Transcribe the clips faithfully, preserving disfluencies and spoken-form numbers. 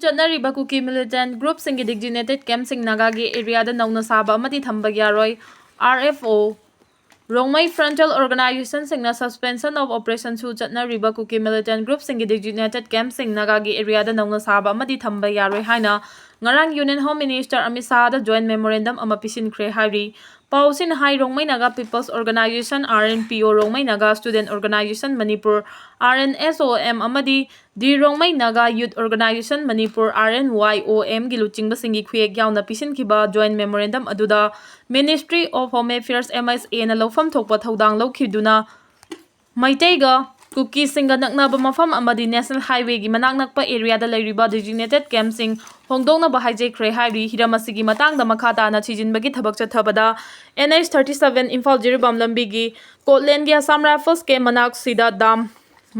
ꯆꯠꯅꯔꯤꯕ ꯀꯨꯀꯤ ꯃꯤꯂꯤꯇꯦꯟ ꯒ꯭ꯔꯨꯞꯁꯤꯡꯒꯤ ꯗꯤꯖꯤꯅꯦꯇꯦꯠ ꯀꯦꯝꯞꯁꯤꯡ ꯅꯥꯒꯥꯒꯤ ꯑꯦꯔꯤꯌꯥꯗ ꯅꯧꯅ ꯁꯥꯕ ꯑꯃꯗꯤ ꯊꯝꯕ ꯌꯥꯔꯣꯏ꯫ R F O, Rongmei ꯐ꯭ꯔꯟꯇꯦꯜ ꯑꯣꯔꯒꯅꯥꯏꯖꯦꯁꯟꯁꯤꯡꯅ suspension of operation ꯁꯨ ꯆꯠꯅꯔꯤꯕ ꯀꯨꯀꯤ ꯃꯤꯂꯤꯇꯦꯟ ꯒ꯭ꯔꯨꯞꯁꯤꯡꯒꯤ ꯗꯤꯖꯤꯅꯦꯇꯦꯠ ꯀꯦꯝꯞꯁꯤꯡ ꯅꯥꯒꯥꯒꯤ ꯑꯦꯔꯤꯌꯥꯗ ꯅꯧꯅ ꯁꯥꯕ ꯑꯃꯗꯤ ꯊꯝꯕ ꯌꯥꯔꯣꯏ ꯍꯥꯏꯅ ꯉꯔꯥꯡ ꯌꯨꯅꯤꯌꯟ ꯍꯣꯝ ꯃꯤꯅꯤꯁꯇꯔ ꯑꯃꯤꯠ ꯁꯥꯍꯗ ꯖꯣꯏꯟ ꯃꯦꯃꯣꯔꯦꯟꯗꯝ ꯑꯃ ꯄꯤꯁꯤꯟꯈ꯭ꯔꯦ ꯍꯥꯏꯔꯤ꯫ ꯄꯥꯎ ꯑꯁꯤꯅ ꯍꯥꯏ, Rongmei Naga people's organisation, R N P O, Rongmei Naga student organisation Manipur, R N S O M, ꯑꯃꯗꯤ the Rongmei Naga youth organisation Manipur, R N Y O ꯑꯦꯝꯒꯤ ꯂꯨꯆꯤꯡꯕꯁꯤꯡꯒꯤ ꯈꯨꯌꯦꯛ ꯌꯥꯎꯅ ꯄꯤꯁꯤꯟꯈꯤꯕ ꯖꯣꯏꯟ ꯃꯦꯃꯣꯔꯦꯟꯗꯝ ꯑꯗꯨꯗ Ministry of Home Affairs, M S ꯑꯦꯅ ꯂꯧꯐꯝ ꯊꯣꯛꯄ ꯊꯧꯗꯥꯡ ꯂꯧꯈꯤꯗꯨꯅ ꯃꯩꯇꯩꯒ ꯀꯨꯀꯤꯁꯤꯡꯒ ꯅꯛꯅꯕ ꯃꯐꯝ ꯑꯃꯗꯤ ꯅꯦꯁꯅꯦꯜ ꯍꯥꯏꯋꯦꯒꯤ ꯃꯅꯥꯛ ꯅꯛꯄ ꯑꯦꯔꯤꯌꯥꯗ ꯂꯩꯔꯤꯕ ꯗꯤꯖꯤꯅꯦꯇꯦꯠ ꯀꯦꯝꯞꯁꯤꯡ ꯍꯣꯡꯗꯣꯛꯅꯕ ꯍꯥꯏꯖꯈ꯭ꯔꯦ ꯍꯥꯏꯔꯤ꯫ ꯍꯤꯔꯝ ꯑꯁꯤꯒꯤ ꯃꯇꯥꯡꯗ ꯃꯈꯥ ꯇꯥꯅ ꯊꯤꯖꯤꯟꯕꯒꯤ ꯊꯕꯛ ꯆꯠꯊꯕꯗ N H thirty seven Imphal Jiribam ꯂꯝꯕꯤꯒꯤ ꯀꯣꯠꯂꯦꯟꯒꯤ ꯑꯁꯥꯝ ꯔꯥꯏꯐꯜꯁ ꯀꯦꯝꯞ ꯃꯅꯥꯛꯁꯤꯗ ꯗꯥꯝ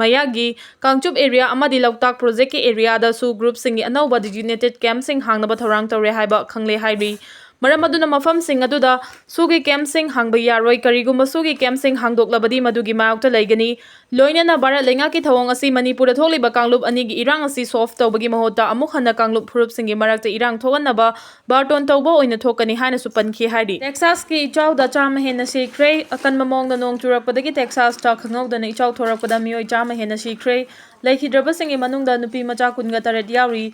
ꯃꯌꯥꯒꯤ ꯀꯥꯡꯆꯨꯞ ꯑꯦꯔꯤꯌꯥ ꯑꯃꯗꯤ ꯂꯣꯛꯇꯥꯛ ꯄ꯭ꯔꯣꯖꯦꯛꯀꯤ ꯑꯦꯔꯤꯌꯥꯗꯁꯨ ꯒ꯭ꯔꯨꯞꯁꯤꯡꯒꯤ ꯑꯅꯧꯕ ꯗꯤꯖꯤꯅꯦꯇꯦꯠ ꯀꯦꯝꯞꯁꯤꯡ ꯍꯥꯡꯅꯕ ꯊꯧꯔꯥꯡ ꯇꯧꯔꯦ ꯍꯥꯏꯕ ꯈꯪꯂꯦ ꯍꯥꯏꯔꯤ꯫ ꯃꯔꯝ ꯑꯗꯨꯅ ꯃꯐꯝꯁꯤꯡ ꯑꯗꯨꯗ ꯁꯨꯒꯤ ꯀꯦꯝꯞꯁꯤꯡ ꯍꯥꯡꯕ ꯌꯥꯔꯣꯏ꯫ ꯀꯔꯤꯒꯨꯝꯕ ꯁꯨꯒꯤ ꯀꯦꯝꯞꯁꯤꯡ ꯍꯥꯡꯗꯣꯛꯂꯕꯗꯤ ꯃꯗꯨꯒꯤ ꯃꯥꯌꯣꯛꯇ ꯂꯩꯒꯅꯤ꯫ ꯂꯣꯏꯅꯅ ꯚꯥꯔꯠ ꯂꯩꯉꯥꯛꯀꯤ ꯊꯧꯑꯣꯡ ꯑꯁꯤ ꯃꯅꯤꯄꯨꯔꯗ ꯊꯣꯛꯂꯤꯕ ꯀꯥꯡꯂꯨꯞ ꯑꯅꯤꯒꯤ ꯏꯔꯥꯡ ꯑꯁꯤ ꯁꯣꯜꯚ ꯇꯧꯕꯒꯤ ꯃꯍꯨꯠꯇ ꯑꯃꯨꯛ ꯍꯟꯅ ꯀꯥꯡꯂꯨꯞ ꯐꯨꯔꯨꯞꯁꯤꯡꯒꯤ ꯃꯔꯛꯇ ꯏꯔꯥꯡ ꯊꯣꯛꯍꯟꯅꯕ ꯕꯥꯔꯇꯣꯟ ꯇꯧꯕ ꯑꯣꯏꯅ ꯊꯣꯛꯀꯅꯤ ꯍꯥꯏꯅꯁꯨ ꯄꯟꯈꯤ ꯍꯥꯏꯔꯤ꯫ ꯇꯦꯛꯁꯥꯁꯀꯤ ꯏꯆꯥꯎꯗ ꯆꯥꯝꯃ ꯍꯦꯟꯅ ꯁꯤꯈ꯭ꯔꯦ꯫ ꯑꯀꯟꯕ ꯃꯑꯣꯡꯗ ꯅꯣꯡ ꯆꯨꯔꯛꯄꯗꯒꯤ ꯇꯦꯛꯁꯥꯁꯇ ꯈꯪꯍꯧꯗꯅ ꯏꯆꯥꯎ ꯊꯣꯔꯛꯄꯗ ꯃꯤꯑꯣꯏ ꯆꯥꯝꯃ ꯍꯦꯟꯅ ꯁꯤꯈ꯭ꯔꯦ꯫ ꯂꯩꯈꯤꯗ꯭ꯔꯕꯁꯤꯡꯒꯤ ꯃꯅꯨꯡꯗ ꯅꯨꯄꯤ ꯃꯆꯥ ꯀꯨꯟꯒ ꯇꯔꯦꯠ ꯌꯥꯎꯔꯤ꯫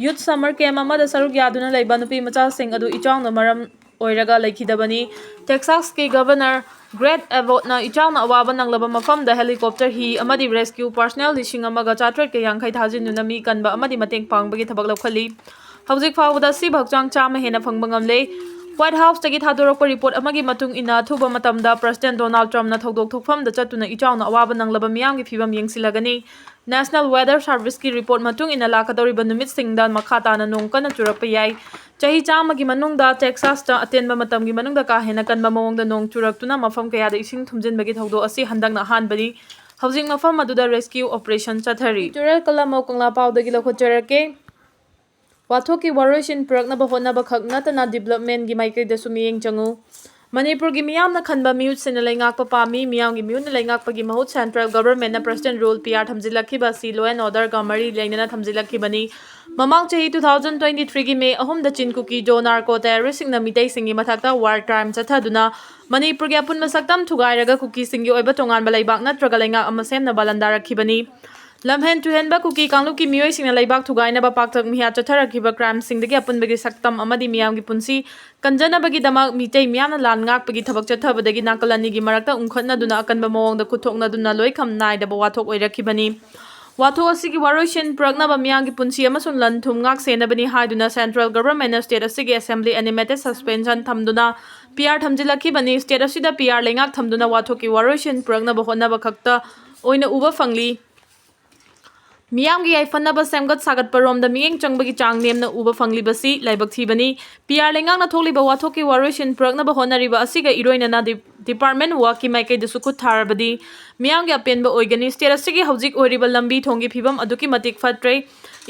ꯌꯨꯊ ꯁꯝꯃꯔ ꯀꯦꯝꯞ ꯑꯃꯗ ꯁꯔꯨꯛ ꯌꯥꯗꯨꯅ ꯂꯩꯕ ꯅꯨꯄꯤ ꯃꯆꯥꯁꯤꯡ ꯑꯗꯨ ꯏꯆꯥꯎꯅ ꯃꯔꯝ ꯑꯣꯏꯔꯒ ꯂꯩꯈꯤꯗꯕꯅꯤ꯫ ꯇꯦꯛꯁꯥꯁꯀꯤ ꯒꯚꯔꯅꯔ ꯒ꯭ꯔꯦꯠ ꯑꯦꯕꯣꯠꯅ ꯏꯆꯥꯎꯅ ꯑꯋꯥꯕ ꯅꯪꯂꯕ ꯃꯐꯝꯗ ꯍꯦꯂꯤꯀꯣꯞꯇꯔ, ꯍꯤ ꯑꯃꯗꯤ ꯔꯦꯁꯀ꯭ꯌꯨ ꯄꯔꯁꯅꯦꯜ ꯂꯤꯁꯤꯡ ꯑꯃꯒ ꯆꯥꯇ꯭ꯔꯦꯠꯀ ꯌꯥꯡꯈꯩ ꯊꯥꯖꯤꯟꯗꯨꯅ ꯃꯤ ꯀꯟꯕ ꯑꯃꯗꯤ ꯃꯇꯦꯡ ꯄꯥꯡꯕꯒꯤ ꯊꯕꯛ ꯂꯧꯈꯠꯂꯤ꯫ ꯍꯧꯖꯤꯛ ꯐꯥꯎꯕꯗ ꯑꯁꯤꯕ ꯍꯛꯆꯥꯡ ꯆꯥꯝꯃ ꯍꯦꯟꯅ ꯐꯪꯕ ꯉꯝꯂꯦ꯫ ꯋꯥꯏꯠ ꯍꯥꯎꯁꯇꯒꯤ ꯊꯥꯗꯣꯔꯛꯄ ꯔꯤꯄꯣꯔꯠ ꯑꯃꯒꯤ ꯃꯇꯨꯡ ꯏꯟꯅ, ꯑꯊꯨꯕ ꯃꯇꯝꯗ ꯄ꯭ꯔꯁꯤꯗꯦꯟꯠ ꯗꯣꯅꯥꯜꯗ ꯇ꯭ꯔꯝꯞꯅ ꯊꯧꯗꯣꯛ ꯊꯣꯛꯐꯝꯗ ꯆꯠꯇꯨꯅ ꯏꯆꯥꯎꯅ ꯑꯋꯥꯕ ꯅꯪꯂꯕ ꯃꯤꯌꯥꯝꯒꯤ ꯐꯤꯚꯝ ꯌꯦꯡꯁꯤꯜꯂꯒꯅꯤ꯫ ꯅꯦꯁꯅꯦꯜ ꯋꯦꯗꯔ ꯁꯔꯚꯤꯁꯀꯤ ꯔꯤꯄꯣꯔꯠ ꯃꯇꯨꯡ ꯏꯟꯅ, ꯂꯥꯛꯀꯗꯧꯔꯤꯕ ꯅꯨꯃꯤꯠꯁꯤꯡꯗ ꯃꯈꯥ ꯇꯥꯅ ꯅꯣꯡ ꯀꯟꯅ ꯆꯨꯔꯛꯄ ꯌꯥꯏ꯫ ꯆꯍꯤ ꯆꯥꯝꯃꯒꯤ ꯃꯅꯨꯡꯗ ꯇꯦꯛꯁꯥꯁꯇ ꯑꯇꯦꯟꯕ ꯃꯇꯝꯒꯤ ꯃꯅꯨꯡꯗ ꯀꯥ ꯍꯦꯟꯅ ꯀꯟꯕ ꯃꯑꯣꯡꯗ ꯅꯣꯡ ꯆꯨꯔꯛꯇꯨꯅ ꯃꯐꯝ ꯀꯌꯥꯗ ꯏꯁꯤꯡ ꯊꯨꯝꯖꯤꯟꯕꯒꯤ ꯊꯧꯗꯣꯛ ꯑꯁꯤ ꯍꯟꯗꯛꯅ ꯑꯍꯥꯟꯕꯅꯤ꯫ ꯍꯧꯖꯤꯛ ꯃꯐꯝ ꯑꯗꯨꯗ ꯔꯦꯁꯀ꯭ꯌꯨ ꯑꯣꯄꯔꯦꯁꯟ ꯆꯠꯊꯔꯤ꯫ ꯇꯨꯔꯦꯜ ꯀꯂꯝꯃꯧ ꯀꯪꯂꯥꯄꯥꯎꯗꯒꯤ ꯂꯧꯈꯠꯆꯔꯛꯀꯦ꯫ ꯋꯥꯊꯣꯛꯀꯤ ꯋꯥꯔꯣꯏꯁꯤꯟ ꯄꯨꯔꯛꯅꯕ ꯍꯣꯠꯅꯕ ꯈꯛ ꯅꯠꯇꯅ ꯗꯤꯕ꯭ꯂꯞꯃꯦꯟꯒꯤ ꯃꯥꯏꯀꯩꯗꯁꯨ ꯃꯤꯠꯌꯦꯡ ꯆꯪꯉꯨ꯫ ꯃꯅꯤꯄꯨꯔꯒꯤ ꯃꯤꯌꯥꯝꯅ ꯈꯟꯕ ꯃꯤꯍꯨꯠꯁꯤꯡꯅ ꯂꯩꯉꯥꯛꯄ ꯄꯥꯝꯃꯤ꯫ ꯃꯤꯌꯥꯝꯒꯤ ꯃꯤꯍꯨꯠꯅ ꯂꯩꯉꯥꯛꯄꯒꯤ ꯃꯍꯨꯠ central government ꯅ president rule P R ꯊꯝꯖꯤꯜꯂꯛꯈꯤꯕ ꯑꯁꯤ law and order ꯒ ꯃꯔꯤ ꯂꯩꯅꯅ ꯊꯝꯖꯤꯜꯂꯛꯈꯤꯕꯅꯤ꯫ ꯃꯃꯥꯡ ꯆꯍꯤ two thousand twenty three ꯒꯤ May ꯑꯍꯨꯝꯗ ꯆꯤꯟ ꯀꯨꯀꯤꯖꯣ narco terrorist ꯁꯤꯡꯅ ꯃꯤꯇꯩꯁꯤꯡꯒꯤ ꯃꯊꯛꯇ war crime ꯆꯠꯊꯗꯨꯅ ꯃꯅꯤꯄꯨꯔꯒꯤ ꯑꯄꯨꯟꯕ ꯁꯛꯇꯝ ꯊꯨꯒꯥꯏꯔꯒ ꯀꯨꯀꯤꯁꯤꯡꯒꯤ ꯑꯣꯏꯕ ꯇꯣꯉꯥꯟꯕ ꯂꯩꯕꯥꯛ ꯅꯠꯇ꯭ꯔꯒ ꯂꯩꯉꯥꯛ ꯑꯃ ꯁꯦꯝꯅꯕ ꯂꯥꯟꯗꯥꯔꯛꯈꯤꯕꯅꯤ꯫ ꯂꯝꯍꯦꯟ ꯇꯨꯍꯦꯟꯕ ꯀꯨꯀꯤ ꯀꯥꯡꯂꯨꯞꯀꯤ ꯃꯤꯑꯣꯏꯁꯤꯡꯅ ꯂꯩꯕꯥꯛ ꯊꯨꯒꯥꯏꯅꯕ ꯄꯥꯛꯇꯛ ꯃꯤꯍꯥꯠ ꯆꯠꯊꯔꯛꯈꯤꯕ crime ꯁꯤꯡꯗꯒꯤ ꯑꯄꯨꯟꯕꯒꯤ ꯁꯛꯇꯝ ꯑꯃꯗꯤ ꯃꯤꯌꯥꯝꯒꯤ ꯄꯨꯟꯁꯤ ꯀꯟꯖꯅꯕꯒꯤꯗꯃꯛ ꯃꯤꯇꯩ ꯃꯤꯌꯥꯝꯅ ꯂꯥꯟ ꯉꯥꯛꯄꯒꯤ ꯊꯕꯛ ꯆꯠꯊꯕꯗꯒꯤ ꯅꯥꯀꯜ ꯑꯅꯤꯒꯤ ꯃꯔꯛꯇ ꯎꯪꯈꯠꯅꯗꯨꯅ ꯑꯀꯟꯕ ꯃꯑꯣꯡꯗ ꯈꯨꯠꯊꯣꯛꯅꯗꯨꯅ ꯂꯣꯏꯈꯝ ꯅꯥꯏꯗꯕ ꯋꯥꯊꯣꯛ ꯑꯣꯏꯔꯛꯈꯤꯕꯅꯤ꯫ ꯋꯥꯊꯣꯛ ꯑꯁꯤꯒꯤ ꯋꯥꯔꯣꯏꯁꯤꯟ ꯄꯨꯔꯛꯅꯕ ꯃꯤꯌꯥꯝꯒꯤ ꯄꯨꯟꯁꯤ ꯑꯃꯁꯨꯡ ꯂꯟ ꯊꯨꯝ ꯉꯥꯛ ꯁꯦꯟꯅꯕꯅꯤ ꯍꯥꯏꯗꯨꯅ central government ꯅ state ꯑꯁꯤꯒꯤ assembly animated suspension ꯊꯝꯗꯨꯅ P R ꯊꯝꯖꯤꯜꯂꯛꯈꯤꯕꯅꯤ꯫ State ꯑꯁꯤꯗ P R ꯂꯩꯉꯥꯛ ꯊꯝꯗꯨꯅ ꯋꯥꯊꯣꯛꯀꯤ ꯋꯥꯔꯣꯏꯁꯤꯟ ꯄꯨꯔꯛꯅꯕ ꯍꯣꯠꯅꯕ ꯈꯛꯇ ꯑꯣꯏꯅ ꯎꯕ ꯐꯪꯂꯤ꯫ ꯃꯤꯌꯥꯝꯒꯤ ꯌꯥꯏꯐꯅꯕ ꯁꯦꯝꯒꯠ ꯁꯥꯒꯠꯄꯔꯣꯝꯗ ꯃꯤꯠꯌꯦꯡ ꯆꯪꯕꯒꯤ ꯆꯥꯡ ꯅꯦꯝꯅ ꯎꯕ ꯐꯪꯂꯤꯕꯁꯤ ꯂꯥꯏꯕꯛ ꯊꯤꯕꯅꯤ꯫ P R ꯂꯩꯉꯥꯛꯅ ꯊꯣꯛꯂꯤꯕ ꯋꯥꯊꯣꯛꯀꯤ ꯋꯥꯔꯣꯏꯁꯤꯟ ꯄꯨꯔꯛꯅꯕ ꯍꯣꯠꯅꯔꯤꯕ ꯑꯁꯤꯒ ꯏꯔꯣꯏꯅꯅ ꯗꯤ-, department work ꯀꯤ ꯃꯥꯏꯀꯩꯗꯁꯨ ꯈꯨꯠ ꯊꯥꯔꯕꯗꯤ ꯃꯤꯌꯥꯝꯒꯤ ꯑꯄꯦꯟꯕ ꯑꯣꯏꯒꯅꯤ꯫ State ꯑꯁꯤꯒꯤ ꯍꯧꯖꯤꯛ ꯑꯣꯏꯔꯤꯕ ꯂꯝꯕꯤ ꯊꯣꯡꯒꯤ ꯐꯤꯕꯝ ꯑꯗꯨꯛꯀꯤ ꯃꯇꯤꯛ ꯐꯠꯇ꯭ꯔꯦ꯫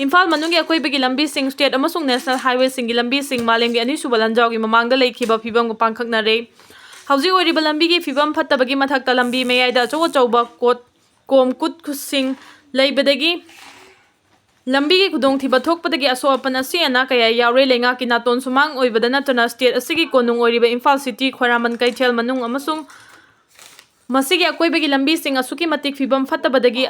ꯏꯝꯐꯥꯜ ꯃꯅꯨꯡꯒꯤ ꯑꯀꯣꯏꯕꯒꯤ ꯂꯝꯕꯤꯁꯤꯡ, state ꯑꯃꯁꯨꯡ national highway ꯁꯤꯡꯒꯤ ꯂꯝꯕꯤꯁꯤꯡ ꯃꯥꯂꯦꯝꯒꯤ ꯑꯅꯤꯁꯨꯕ ꯂꯥꯟꯖꯥꯎꯒꯤ ꯃꯃꯥꯡꯗ ꯂꯩꯈꯤꯕ ꯐꯤꯕꯝꯒ ꯄꯥꯡꯈꯛꯅꯔꯦ꯫ ꯍꯧꯖꯤꯛ ꯑꯣꯏꯔꯤꯕ ꯂꯝꯕꯤꯒꯤ ꯐꯤꯕꯝ ꯐꯠꯇꯕꯒꯤ ꯃꯊꯛꯇ ꯂꯝꯕꯤ ꯃꯌꯥꯏꯗ ꯑꯆꯧ ꯑꯆꯧꯕ ꯀꯣꯠ ꯀꯣꯝ ꯀꯨꯠ ꯈꯨꯠꯁꯤꯡ ꯂꯩꯕꯗꯒꯤ ꯂꯝꯕꯤꯒꯤ ꯈꯨꯗꯣꯡꯊꯤꯕ ꯊꯣꯛꯄꯗꯒꯤ ꯑꯁꯣꯛ ꯑꯄꯟ ꯑꯁꯤ ꯑꯅꯥ ꯀꯌꯥ ꯌꯥꯎꯔꯦ꯫ ꯂꯩꯉꯥꯛꯀꯤ ꯅꯥꯇꯣꯟ ꯁꯨꯃꯥꯡ ꯑꯣꯏꯕꯗ ꯅꯠꯇꯅ state ꯑꯁꯤꯒꯤ ꯀꯣꯅꯨꯡ ꯑꯣꯏꯔꯤꯕ ꯏꯝꯐꯥꯜ city, ꯈ꯭ꯋꯥꯏꯔꯝꯕꯟ ꯀꯩꯊꯦꯜ ꯃꯅꯨꯡ ꯑꯃꯁꯨꯡ ꯃꯁꯤꯒꯤ ꯑꯀꯣꯏꯕꯒꯤ ꯂꯝꯕꯤꯁꯤꯡ ꯑꯁꯨꯛꯀꯤ ꯃꯇꯤꯛ ꯐꯤꯕꯝ ꯐꯠꯇꯕꯗꯒꯤ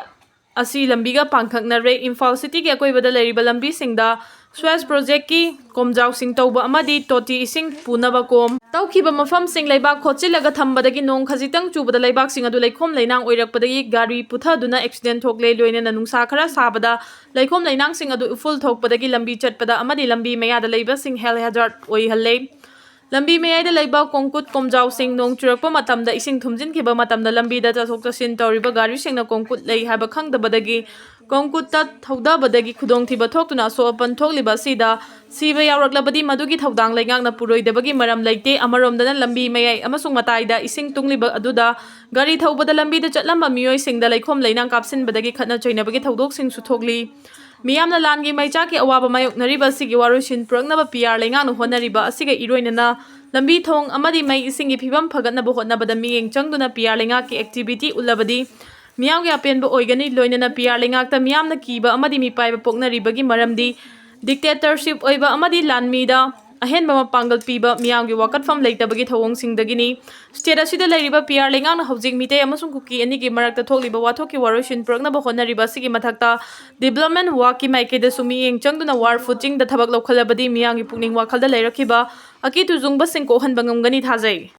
ꯑꯁꯤ ꯂꯝꯕꯤꯒ ꯄꯥꯡꯈꯛꯅꯔꯦ꯫ ꯏꯝꯐꯥꯜ city ꯒꯤ ꯑꯀꯣꯏꯕꯗ ꯂꯩꯔꯤꯕ ꯂꯝꯕꯤꯁꯤꯡꯗ sewage project ꯀꯤ ꯀꯣꯝꯖꯥꯎꯁꯤꯡ ꯇꯧꯕ ꯑꯃꯗꯤ ꯇꯣꯇꯤ ꯏꯁꯤꯡ ꯄꯨꯅꯕ ꯀꯣꯝ ꯇꯧꯈꯤꯕ ꯃꯐꯝꯁꯤꯡ ꯂꯩꯕꯥꯛ ꯈꯣꯠꯆꯤꯜꯂꯒ ꯊꯝꯕꯗꯒꯤ ꯅꯣꯡ ꯈꯖꯤꯛꯇꯪ ꯆꯨꯕꯗ ꯂꯩꯕꯥꯛꯁꯤꯡ ꯑꯗꯨ ꯂꯩꯈꯣꯝ ꯂꯩꯅꯥꯡ ꯑꯣꯏꯔꯛꯄꯗꯒꯤ ꯒꯥꯔꯤ ꯄꯨꯊꯗꯨꯅ accident ꯊꯣꯛꯂꯦ꯫ ꯂꯣꯏꯅꯅ ꯅꯨꯡꯁꯥ ꯈꯔ ꯁꯥꯕꯗ ꯂꯩꯈꯣꯝ ꯂꯩꯅꯥꯡꯁꯤꯡ ꯑꯗꯨ ꯏꯐꯨꯜ ꯊꯣꯛꯄꯗꯒꯤ ꯂꯝꯕꯤ ꯆꯠꯄꯗ ꯑꯃꯗꯤ ꯂꯝꯕꯤ ꯃꯌꯥꯗ ꯂꯩꯕꯁꯤꯡ health hazard ꯑꯣꯏꯍꯜꯂꯦ꯫ ꯂꯝꯕꯤ ꯃꯌꯥꯏꯗ ꯂꯩꯕ ꯀꯣꯡꯀꯨꯠ ꯀꯣꯝꯖꯥꯎꯁꯤꯡ ꯅꯣꯡ ꯆꯨꯔꯛꯄ ꯃꯇꯝꯗ ꯏꯁꯤꯡ ꯊꯨꯝꯖꯤꯟꯈꯤꯕ ꯃꯇꯝꯗ ꯂꯝꯕꯤꯗ ꯆꯠꯊꯣꯛ ꯆꯠꯁꯤꯟ ꯇꯧꯔꯤꯕ ꯒꯥꯔꯤꯁꯤꯡꯅ ꯀꯣꯡꯀꯨꯠ ꯂꯩ ꯍꯥꯏꯕ ꯈꯪꯗꯕꯗꯒꯤ ꯀꯣꯡꯀꯨꯠꯇ ꯊꯧꯗꯕꯗꯒꯤ ꯈꯨꯗꯣꯡꯊꯤꯕ ꯊꯣꯛꯇꯨꯅ ꯑꯁꯣꯛ ꯑꯄꯟ ꯊꯣꯛꯂꯤꯕ ꯑꯁꯤꯗ ꯁꯤꯕ ꯌꯥꯎꯔꯛꯂꯕꯗꯤ ꯃꯗꯨꯒꯤ ꯊꯧꯗꯥꯡ ꯂꯩꯉꯥꯛꯅ ꯄꯨꯔꯣꯏꯗꯕꯒꯤ ꯃꯔꯝ ꯂꯩꯇꯦ꯫ ꯑꯃꯔꯣꯝꯗꯅ ꯂꯝꯕꯤ ꯃꯌꯥꯏ ꯑꯃꯁꯨꯡ ꯃꯇꯥꯏꯗ ꯏꯁꯤꯡ ꯇꯨꯡꯂꯤꯕ ꯑꯗꯨꯗ ꯒꯥꯔꯤ ꯊꯧꯕꯗ ꯂꯝꯕꯤꯗ ꯆꯠꯂꯝꯕ ꯃꯤꯑꯣꯏꯁꯤꯡꯗ ꯂꯩꯈꯣꯝ ꯂꯩꯅꯥꯡ ꯀꯥꯞꯁꯤꯟꯕꯗꯒꯤ ꯈꯠꯅ ꯆꯩꯅꯕꯒꯤ ꯊꯧꯗꯣꯛꯁꯤꯡꯁꯨ ꯊꯣꯛꯂꯤ꯫ ꯃꯤꯌꯥꯝꯅ ꯂꯥꯟꯒꯤ ꯃꯩꯆꯥꯛꯀꯤ ꯑꯋꯥꯕ ꯃꯥꯌꯣꯛꯅꯔꯤꯕ ꯑꯁꯤꯒꯤ ꯋꯥꯔꯣꯏꯁꯤꯟ ꯄꯨꯔꯛꯅꯕ ꯄꯤ ꯑꯥꯔ ꯂꯩꯉꯥꯛꯅ ꯍꯣꯠꯅꯔꯤꯕ ꯑꯁꯤꯒ ꯏꯔꯣꯏꯅꯅ ꯂꯝꯕꯤ ꯊꯣꯡ ꯑꯃꯗꯤ ꯃꯩ ꯏꯁꯤꯡꯒꯤ ꯐꯤꯕꯝ ꯐꯒꯠꯅꯕ ꯍꯣꯠꯅꯕꯗ ꯃꯤꯠꯌꯦꯡ ꯆꯪꯗꯨꯅ ꯄꯤ ꯑꯥꯔ ꯂꯩꯉꯥꯛꯀꯤ ꯑꯦꯛꯇꯤꯚꯤꯇꯤ ꯎꯠꯂꯕꯗꯤ ꯃꯤꯌꯥꯝꯒꯤ ꯑꯄꯦꯟꯕ ꯑꯣꯏꯒꯅꯤ꯫ ꯂꯣꯏꯅꯅ ꯄꯤ ꯑꯥꯔ ꯂꯩꯉꯥꯛꯇ ꯃꯤꯌꯥꯝꯅ ꯀꯤꯕ ꯑꯃꯗꯤ ꯃꯤꯄꯥꯏꯕ ꯄꯣꯛꯅꯔꯤꯕꯒꯤ ꯃꯔꯝꯗꯤ dictatorship ꯑꯣꯏꯕ ꯑꯃꯗꯤ ꯂꯥꯟꯃꯤꯗ ꯑꯍꯦꯟꯕ ꯃꯄꯥꯡꯒꯜ ꯄꯤꯕ ꯃꯤꯌꯥꯝꯒꯤ ꯋꯥꯀꯠꯐꯝ ꯂꯩꯇꯕꯒꯤ ꯊꯧꯑꯣꯡꯁꯤꯡꯗꯒꯤꯅꯤ꯫ ꯁ꯭ꯇꯦꯠ ꯑꯁꯤꯗ ꯂꯩꯔꯤꯕ ꯄꯤ ꯑꯥꯔ ꯂꯩꯉꯥꯛꯅ ꯍꯧꯖꯤꯛ ꯃꯤꯇꯩ ꯑꯃꯁꯨꯡ ꯀꯨꯀꯤ ꯑꯅꯤꯒꯤ ꯃꯔꯛꯇ ꯊꯣꯛꯂꯤꯕ ꯋꯥꯊꯣꯛꯀꯤ ꯋꯥꯔꯣꯏꯁꯤꯟ ꯄꯨꯔꯛꯅꯕ ꯍꯣꯠꯅꯔꯤꯕ ꯑꯁꯤꯒꯤ ꯃꯊꯛꯇ ꯗꯤꯕ꯭ꯂꯞꯃꯦꯟ ꯋꯥꯔꯛꯀꯤ ꯃꯥꯏꯀꯩꯗꯁꯨ ꯃꯤꯠꯌꯦꯡ ꯆꯪꯗꯨꯅ ꯋꯥꯔ ꯐꯨꯇꯤꯡꯗ ꯊꯕꯛ ꯂꯧꯈꯠꯂꯕꯗꯤ ꯃꯤꯌꯥꯝꯒꯤ ꯄꯨꯛꯅꯤꯡ ꯋꯥꯈꯜꯗ ꯂꯩꯔꯛꯈꯤꯕ ꯑꯀꯤ ꯇꯨꯖꯨꯡꯕꯁꯤꯡ ꯀꯣꯛꯍꯟꯕ ꯉꯝꯒꯅꯤ ꯊꯥꯖꯩ꯫